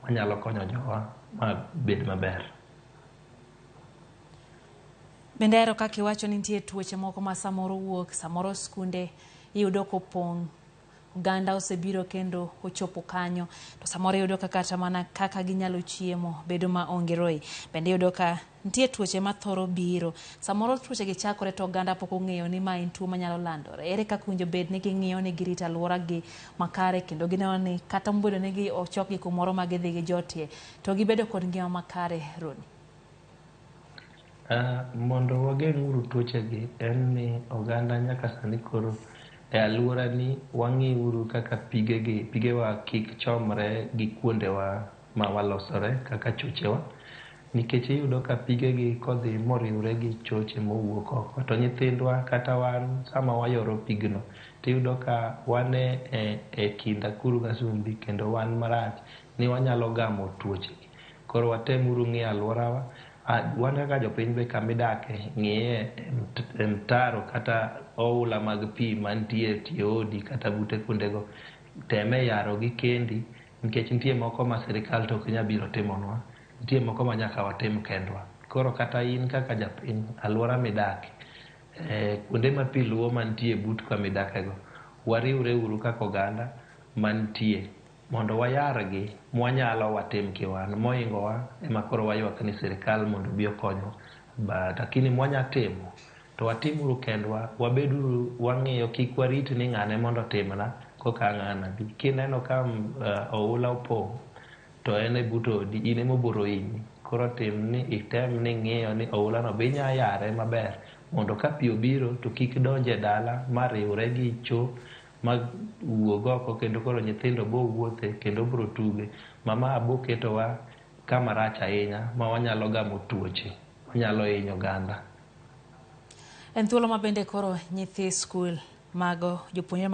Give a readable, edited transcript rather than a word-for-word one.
Wanyalo konyo jowa ma bed maber. Bende ahero kaka iwacho ni nitie tuoche moko ma samoro wuok, samoro skunde iyudo kopong', oganda osebiro kendo ochopo kanyo, to samoro iyudo ka kata mana kaka ginyalo chiemo bedo ma onge roi. Bende iyudo ka nitie tuoche mathoro biro, samoro tuoche gi chakore to oganda pok ong'eyo ni ma en tuo manyalo landore. Ere kaka owinjo bed ni ging'iyo ni girito alwora gi makare kendo gineno ni kata mobedo ni gi ochokgi kumoro ma gidhi gijotie to gibedo kod ngima makare, Roni? Mondo wageng' uru tuochegi en ni oganda nyaka sani koro e alworani wang'i uru kaka pigewa kik chomre gi kuondewa ma walosore kaka chochewa. Nikech iyudo ka pigegi kodhi moriwre gi choche mowuok oko to nyithindwa kata wan sama wayoro pigno tiyudo ka wan e kind akuru gasumbi kendo wan marach ni wanyalo gamo tuoche. Koro watem uru ng'iyo alworawa. Wan kaka jopiny be kamidake ng'iye e mtaro kata oula mag pi mantie e tie odi kata bute kuondego. Teme yarogi kendi nikech nitie moko ma sirikal to ok nyal biro timonwa. Nitie moko ma nyaka watim kendwa. Koro kata in kaka japiny, alwora midake, kuonde ma pi luwo mantie but kamidakego, wariwre uru kaka oganda mantie mondo wayargi mwanyalo watim kiwan. Mohingowa ema koro waywak ni sirikal mondo obi okonywa. But lakini mwanya timo to watimuru kendwa, wabeduru wang'iyo kik warit ni ng'ane mondo otimna koka ng'ana bi. Kineno ka oula opong' to en e but odi, in ema obiro hinyi. Koro tim ni item ni ng'iyo ni oula no be inya yare maber mondo ka pi obiro to kik donj e dala ma riwre gi cho ma wuog oko kendo koro nyithindo bo wuothe kendo bro tuge. Ma ma bo ketowa kama rach ahinya ma wanyalo gamo tuoche manyalo hinyo oganda. En thuolo ma bende koro nyithi skul mago jopuonjre ma